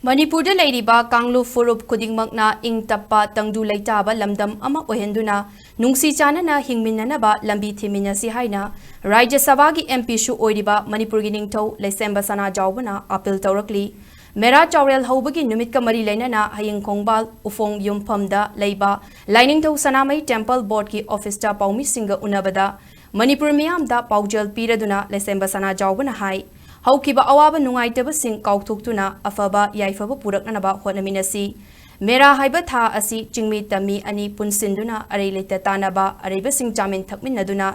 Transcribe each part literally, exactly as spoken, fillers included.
ꯃꯅꯤꯄꯨꯔꯗ ꯂꯩꯔꯤꯕ ꯀꯥꯡꯂꯨꯞ ꯐꯨꯔꯨꯞ ꯈꯨꯗꯤꯡꯃꯛꯅ ꯏꯪ ꯇꯞꯄ, ꯇꯪꯗꯨ ꯂꯩꯇꯥꯕ ꯂꯝꯗꯝ ꯑꯃ ꯑꯣꯏꯍꯟꯗꯨꯅ ꯅꯨꯡꯁꯤ ꯆꯥꯟꯅꯅ ꯍꯤꯡꯃꯤꯟꯅꯅꯕ ꯂꯝꯕꯤ ꯊꯤꯃꯤꯟꯅꯁꯤ ꯍꯥꯏꯅ ꯔꯥꯖ꯭ꯌ ꯁꯚꯥꯒꯤ M P ꯁꯨ ꯑꯣꯏꯔꯤꯕ ꯃꯅꯤꯄꯨꯔꯒꯤ ꯅꯤꯡꯊꯧ ꯂꯩꯁꯦꯝꯕ ꯁꯅꯥꯖꯥꯎꯕꯅ appeal ꯇꯧꯔꯛꯂꯤ꯫ ꯃꯦꯔꯥ ꯆꯥꯎꯔꯦꯜ ꯍꯧꯕꯒꯤ ꯅꯨꯃꯤꯠꯀ ꯃꯔꯤ ꯂꯩꯅꯅ ꯍꯌꯦꯡ ꯈꯣꯡꯕꯥꯜ ꯎꯐꯣꯡ ꯌꯨꯝꯐꯝꯗ ꯂꯩꯕ ꯂꯥꯏꯅꯤꯡꯊꯧ ꯁꯅꯥꯃꯍꯤ Temple Board ꯀꯤ office ꯇ ꯄꯥꯎꯃꯤꯁꯤꯡꯒ ꯎꯅꯕꯗ ꯃꯅꯤꯄꯨꯔ ꯃꯤꯌꯥꯝꯗ ꯄꯥꯎꯖꯦꯜ ꯄꯤꯔꯗꯨꯅ ꯂꯩꯁꯦꯝꯕ ꯁꯅꯥꯖꯥꯎꯕꯅ ꯍꯥꯏ, ꯍꯧꯈꯤꯕ ꯑꯋꯥꯕ ꯅꯨꯡꯉꯥꯏꯇꯕꯁꯤꯡ ꯀꯥꯎꯊꯣꯛꯇꯨꯅ ꯑꯐꯕ ꯌꯥꯏꯐꯕ ꯄꯨꯔꯛꯅꯅꯕ ꯍꯣꯠꯅꯃꯤꯟꯅꯁꯤ꯫ ꯃꯦꯔꯥ ꯍꯥꯏꯕ ꯊꯥ ꯑꯁꯤ ꯆꯤꯡꯃꯤ ꯇꯝꯃꯤ ꯑꯅꯤ ꯄꯨꯟꯁꯤꯟꯗꯨꯅ ꯑꯔꯩ ꯂꯩꯇ ꯇꯥꯟꯅꯕ, ꯑꯔꯩꯕꯁꯤꯡ ꯆꯥꯃꯤꯟ ꯊꯛꯃꯤꯟꯅꯗꯨꯅ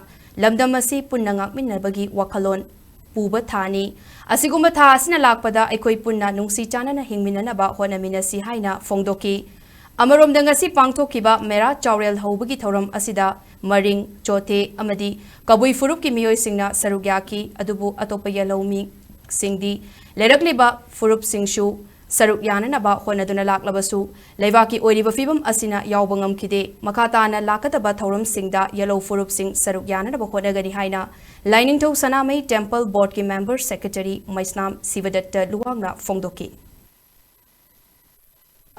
ꯂꯝꯗꯝ ꯑꯁꯤ ꯄꯨꯟꯅ ꯉꯥꯛꯃꯤꯟꯅꯕꯒꯤ ꯋꯥꯈꯜꯂꯣꯟ ꯄꯨꯕ ꯊꯥꯅꯤ꯫ ꯑꯁꯤꯒꯨꯝꯕ ꯊꯥ ꯑꯁꯤꯅ ꯂꯥꯛꯄꯗ ꯑꯩꯈꯣꯏ ꯄꯨꯟꯅ ꯅꯨꯡꯁꯤ ꯆꯥꯟꯅꯅ ꯍꯤꯡꯃꯤꯟꯅꯅꯕ ꯍꯣꯠꯅꯃꯤꯟꯅꯁꯤ ꯍꯥꯏꯅ ꯐꯣꯡꯗꯣꯛꯈꯤ꯫ ꯑꯃꯔꯣꯝꯗ ꯉꯁꯤ ꯄꯥꯡꯊꯣꯛꯈꯤꯕ ꯃꯦꯔꯥ ꯆꯥꯎꯔꯦꯜ ꯍꯧꯕꯒꯤ ꯊꯧꯔꯝ ꯑꯁꯤꯗ ꯃꯔꯤꯡ, ꯆꯣꯊꯦ ꯑꯃꯗꯤ ꯀꯕꯨꯏ ꯐꯨꯔꯨꯞꯀꯤ ꯃꯤꯑꯣꯏꯁꯤꯡꯅ ꯁꯔꯨꯛ ꯌꯥꯈꯤ꯫ ꯑꯗꯨꯕꯨ ꯑꯇꯣꯞꯄ ꯌꯦꯜꯍꯧꯃꯤꯁꯤꯡꯗꯤ ꯂꯩꯔꯛꯂꯤꯕ ꯐꯨꯔꯨꯞꯁꯤꯡꯁꯨ ꯁꯔꯨꯛ ꯌꯥꯅꯅꯕ ꯍꯣꯠꯅꯗꯨꯅ ꯂꯥꯛꯂꯕꯁꯨ ꯂꯩꯕꯥꯛꯀꯤ ꯑꯣꯏꯔꯤꯕ ꯐꯤꯕꯝ ꯑꯁꯤꯅ ꯌꯥꯎꯕ ꯉꯝꯈꯤꯗꯦ꯫ ꯃꯈꯥ ꯇꯥꯅ ꯂꯥꯛꯀꯗꯕ ꯊꯧꯔꯝꯁꯤꯡꯗ ꯌꯦꯜꯍꯧ ꯐꯨꯔꯨꯞꯁꯤꯡ ꯁꯔꯨꯛ ꯌꯥꯅꯅꯕ ꯍꯣꯠꯅꯒꯅꯤ ꯍꯥꯏꯅ ꯂꯥꯏꯅꯤꯡꯊꯧ ꯁꯅꯥꯃꯍꯤ Temple Board ꯀꯤ member secretary ꯃꯩꯁꯅꯥꯝ ꯁꯤꯕꯗꯠꯇ ꯂꯨꯋꯥꯡꯅ ꯐꯣꯡꯗꯣꯛꯈꯤ꯫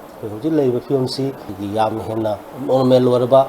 ꯑꯩꯈꯣꯏ ꯍꯧꯖꯤꯛ ꯂꯩꯔꯤꯕ ꯐꯤꯕꯝꯁꯤ ꯑꯩꯈꯣꯏꯒꯤ ꯌꯥꯝꯅ ꯍꯦꯟꯅ normal ꯑꯣꯏꯔꯕ,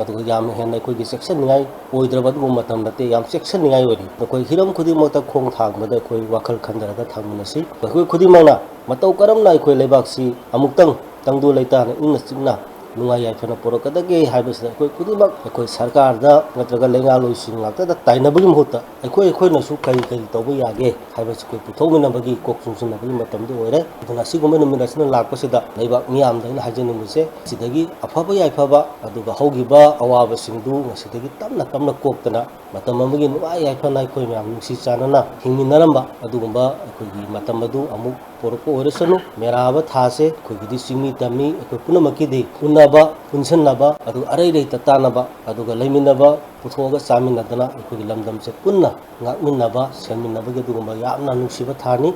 ꯑꯗꯨꯒ ꯌꯥꯝꯅ ꯍꯦꯟꯅ ꯑꯩꯈꯣꯏꯒꯤ ꯆꯦꯛꯁꯤꯟꯅꯤꯡꯉꯥꯏ ꯑꯣꯏꯗ꯭ꯔꯕ ꯑꯗꯨꯒꯨꯝꯕ ꯃꯇꯝ ꯅꯠꯇꯦ, ꯌꯥꯝ ꯆꯦꯛꯁꯤꯟꯅꯤꯡꯉꯥꯏ ꯑꯣꯏꯔꯤ꯫ ꯑꯩꯈꯣꯏ ꯍꯤꯔꯝ ꯈꯨꯗꯤꯡꯃꯛꯇ ꯈꯣꯡ ꯊꯥꯡꯕꯗ ꯑꯩꯈꯣꯏ ꯋꯥꯈꯜ ꯈꯟꯊꯔꯒ ꯊꯥꯡꯃꯤꯟꯅꯁꯤ꯫ ꯑꯩꯈꯣꯏ ꯈꯨꯗꯤꯡꯃꯛꯅ ꯃꯇꯧ ꯀꯔꯝꯅ ꯑꯩꯈꯣꯏ ꯂꯩꯕꯥꯛꯁꯤ ꯑꯃꯨꯛꯇꯪ ꯇꯪꯗꯨ ꯂꯩꯇꯥꯅ ꯏꯪꯅ ꯆꯤꯛꯅ ꯅꯨꯡꯉꯥꯏ ꯌꯥꯏꯐꯅ ꯄꯨꯔꯛꯀꯗꯒꯦ ꯍꯥꯏꯕꯁꯤꯗ ꯑꯩꯈꯣꯏ ꯈꯨꯗꯤꯡꯃꯛ ꯑꯩꯈꯣꯏ ꯁꯔꯀꯥꯔꯗ ꯅꯠꯇ꯭ꯔꯒ ꯂꯩꯉꯥꯛꯂꯣꯏꯁꯤꯡ ꯉꯥꯛꯇꯗ ꯇꯥꯏꯅꯕꯒꯤ ꯃꯍꯨꯠꯇ ꯑꯩꯈꯣꯏ ꯑꯩꯈꯣꯏꯅꯁꯨ ꯀꯔꯤ ꯀꯔꯤ ꯇꯧꯕ ꯌꯥꯒꯦ ꯍꯥꯏꯕꯁꯤ ꯑꯩꯈꯣꯏ ꯄꯨꯊꯣꯛꯃꯤꯟꯅꯕꯒꯤ, ꯀꯣꯛ ꯆꯨꯡꯁꯤꯟꯅꯕꯒꯤ ꯃꯇꯝꯗꯤ ꯑꯣꯏꯔꯦ꯫ ꯑꯗꯨꯅ ꯑꯁꯤꯒꯨꯝꯕ ꯅꯨꯃꯤꯠ ꯑꯁꯤꯅ ꯂꯥꯛꯄꯁꯤꯗ ꯂꯩꯕꯥꯛ ꯃꯤꯌꯥꯝꯗ ꯑꯩꯅ ꯍꯥꯏꯖꯅꯤꯡꯕꯁꯦ, ꯁꯤꯗꯒꯤ ꯑꯐꯕ ꯌꯥꯏꯐꯕ, ꯑꯗꯨꯒ ꯍꯧꯈꯤꯕ ꯑꯋꯥꯕꯁꯤꯡꯗꯨ ꯉꯁꯤꯗꯒꯤ ꯇꯞꯅ ꯇꯞꯅ ꯀꯣꯛꯇꯅ ꯃꯇꯝ ꯑꯃꯒꯤ ꯅꯨꯡꯉꯥꯏ ꯌꯥꯏꯐꯅ ꯑꯩꯈꯣꯏ ꯃꯌꯥꯝ ꯅꯨꯡꯁꯤ ꯆꯥꯟꯅꯅ ꯍꯤꯡꯃꯤꯟꯅꯔꯝꯕ ꯑꯗꯨꯒꯨꯝꯕ ꯑꯩꯈꯣꯏꯒꯤ ꯃꯇꯝ ꯑꯗꯨ ꯑꯃꯨꯛ ꯄꯣꯔꯛꯄ ꯑꯣꯏꯔꯁꯅꯨ꯫ ꯃꯦꯔꯥ ꯍꯥꯏꯕ ꯊꯥꯁꯦ ꯑꯩꯈꯣꯏꯒꯤꯗꯤ ꯆꯤꯡꯃꯤ ꯇꯝꯃꯤ ꯑꯩꯈꯣꯏ ꯄꯨꯝꯅꯃꯛꯀꯤꯗꯤ ꯎꯅꯕ, ꯄꯨꯟꯁꯤꯟꯅꯕ, ꯑꯗꯨꯒ ꯑꯔꯩ ꯂꯩꯇ ꯇꯥꯟꯅꯕ, ꯑꯗꯨꯒ ꯂꯩꯃꯤꯟꯅꯕ, ꯄꯨꯊꯣꯛꯑꯒ ꯆꯥꯃꯤꯟꯅꯗꯅ ꯑꯩꯈꯣꯏꯒꯤ ꯂꯝꯗꯝꯁꯦ ꯄꯨꯟꯅ ꯉꯥꯛꯃꯤꯟꯅꯕ, ꯁꯦꯝꯃꯤꯟꯅꯕꯒꯤ ꯑꯗꯨꯒꯨꯝꯕ ꯌꯥꯝꯅ ꯅꯨꯡꯁꯤꯕ ꯊꯥꯅꯤ꯫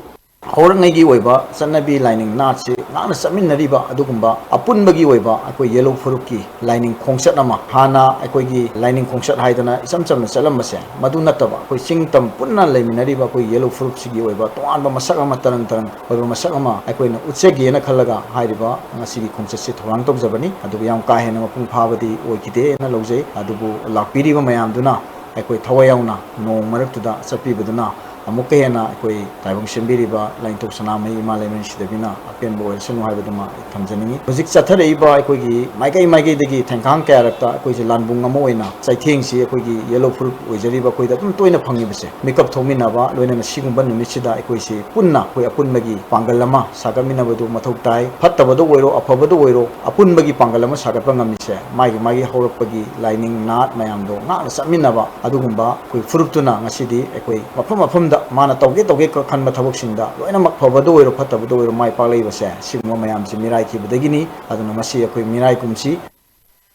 ꯍꯧꯔꯛꯉꯩꯒꯤ ꯑꯣꯏꯕ ꯆꯠꯅꯕꯤ ꯂꯥꯏꯅꯤꯡ ꯅꯥꯠꯁꯤ ꯉꯥꯛꯅ ꯆꯠꯃꯤꯟꯅꯔꯤꯕ ꯑꯗꯨꯒꯨꯝꯕ ꯑꯄꯨꯟꯕꯒꯤ ꯑꯣꯏꯕ ꯑꯩꯈꯣꯏ ꯌꯦꯂꯧ ꯐꯨꯔꯨꯞꯀꯤ ꯂꯥꯏꯅꯤꯡ ꯈꯣꯡꯆꯠ ꯑꯃ, ꯍꯥꯟꯅ ꯑꯩꯈꯣꯏꯒꯤ ꯂꯥꯏꯅꯤꯡ ꯈꯣꯡꯆꯠ ꯍꯥꯏꯗꯅ ꯏꯆꯝ ꯆꯝꯅ ꯆꯠꯂꯝꯕꯁꯦ, ꯃꯗꯨ ꯅꯠꯇꯕ ꯑꯩꯈꯣꯏ ꯆꯤꯡ ꯇꯝ ꯄꯨꯟꯅ ꯂꯩꯃꯤꯟꯅꯔꯤꯕ ꯑꯩꯈꯣꯏ ꯌꯦꯂꯧ ꯐꯨꯔꯨꯞꯁꯤꯒꯤ ꯑꯣꯏꯕ ꯇꯣꯉꯥꯟꯕ ꯃꯁꯛ ꯑꯃ, ꯇꯔꯪ ꯇꯔꯪ ꯑꯣꯏꯕ ꯃꯁꯛ ꯑꯃ ꯑꯩꯈꯣꯏꯅ ꯎꯠꯆꯒꯦꯅ ꯈꯜꯂꯒ ꯍꯥꯏꯔꯤꯕ ꯉꯁꯤꯒꯤ ꯈꯣꯡꯆꯠꯁꯤ ꯊꯧꯔꯥꯡ ꯇꯧꯖꯕꯅꯤ꯫ ꯑꯗꯨꯕꯨ ꯌꯥꯝ ꯀꯥ ꯍꯦꯟꯅ ꯃꯄꯨꯡ ꯐꯥꯕꯗꯤ ꯑꯣꯏꯈꯤꯗꯦꯅ ꯂꯧꯖꯩ꯫ ꯑꯗꯨꯕꯨ ꯂꯥꯛꯄꯤꯔꯤꯕ ꯃꯌꯥꯝꯗꯨꯅ ꯑꯩꯈꯣꯏ ꯊꯋꯥꯏ ꯌꯥꯎꯅ ꯅꯣꯡ ꯃꯔꯛꯇꯨꯗ ꯆꯠꯄꯤꯕꯗꯨꯅ ꯑꯃꯨꯛꯀ ꯍꯦꯟꯅ ꯑꯩꯈꯣꯏ ꯇꯥꯏꯕꯪ ꯁꯦꯝꯕꯤꯔꯤꯕ ꯂꯥꯏꯅꯤꯡꯊꯧ ꯁꯅꯥꯃꯍꯤ ꯏꯃꯥ ꯂꯩꯃꯔꯦꯟ ꯁꯤꯗꯕꯤꯅ ꯑꯄꯦꯟꯕ ꯑꯣꯏꯔꯁꯅꯨ ꯍꯥꯏꯕꯗꯨꯃ ꯑꯩ ꯊꯝꯖꯅꯤꯡꯏ꯫ ꯍꯧꯖꯤꯛ ꯆꯠꯊꯔꯛꯏꯕ ꯑꯩꯈꯣꯏꯒꯤ ꯃꯥꯏꯀꯩ ꯃꯥꯏꯀꯩꯗꯒꯤ ꯊꯦꯡꯈꯥꯡ ꯀꯌꯥꯔꯛꯇ ꯑꯩꯈꯣꯏꯁꯦ ꯂꯥꯟꯕꯨꯡ ꯑꯃ ꯑꯣꯏꯅ ꯆꯩꯊꯦꯡꯁꯤ ꯑꯩꯈꯣꯏꯒꯤ ꯌꯦꯂꯧ ꯐꯨꯔꯨꯞ ꯑꯣꯏꯖꯔꯤꯕ ꯑꯩꯈꯣꯏꯗ ꯑꯗꯨꯝ ꯇꯣꯏꯅ ꯐꯪꯉꯤꯕꯁꯦ, ꯃꯤꯀꯞ ꯊꯣꯛꯃꯤꯟꯅꯕ, ꯂꯣꯏꯅꯅ ꯁꯤꯒꯨꯝꯕ ꯅꯨꯃꯤꯠꯁꯤꯗ ꯑꯩꯈꯣꯏꯁꯤ ꯄꯨꯟꯅ ꯑꯩꯈꯣꯏ ꯑꯄꯨꯟꯕꯒꯤ ꯄꯥꯡꯒꯜ ꯑꯃ ꯁꯥꯒꯠꯃꯤꯟꯅꯕꯗꯨ ꯃꯊꯧ ꯇꯥꯏ꯫ ꯐꯠꯇꯕꯗ ꯑꯣꯏꯔꯣ, ꯑꯐꯕꯗ ꯑꯣꯏꯔꯣ, ꯑꯄꯨꯟꯕꯒꯤ ꯄꯥꯡꯒꯜ ꯑꯃ ꯁꯥꯒꯠꯄ ꯉꯝꯃꯤꯁꯦ ꯃꯥꯒꯤ ꯃꯥꯒꯤ ꯍꯧꯔꯛꯄꯒꯤ ꯂꯥꯏꯅꯤꯡ ꯅꯥꯠ ꯃꯌꯥꯝꯗꯣ ꯉꯥꯛꯅ ꯆꯠꯃꯤꯟꯅꯕ ꯑꯗꯨꯒꯨꯝꯕ ꯑꯩꯈꯣꯏ ꯐꯨꯔꯨꯞꯇꯨꯅ ꯉꯁꯤꯗꯤ ꯑꯩꯈꯣꯏ ꯃꯐꯝ ꯃꯐꯝꯗ ꯃꯥꯅ ꯇꯧꯒꯦ ꯇꯧꯒꯦ ꯈꯟꯕ ꯊꯕꯛꯁꯤꯡꯗ ꯂꯣꯏꯅꯃꯛ, ꯐꯕꯗ ꯑꯣꯏꯔꯣ ꯐꯠꯇꯕꯗ ꯑꯣꯏꯔꯣ, ꯃꯥꯏ ꯄꯥꯛꯂꯛꯏꯕꯁꯦ ꯁꯤꯒꯨꯝꯕ ꯃꯌꯥꯝꯁꯤ ꯃꯤꯔꯥꯏꯈꯤꯕꯗꯒꯤꯅꯤ꯫ ꯑꯗꯨꯅ ꯃꯁꯤ ꯑꯩꯈꯣꯏ ꯃꯤꯔꯥꯏ ꯀꯨꯝꯁꯤ꯫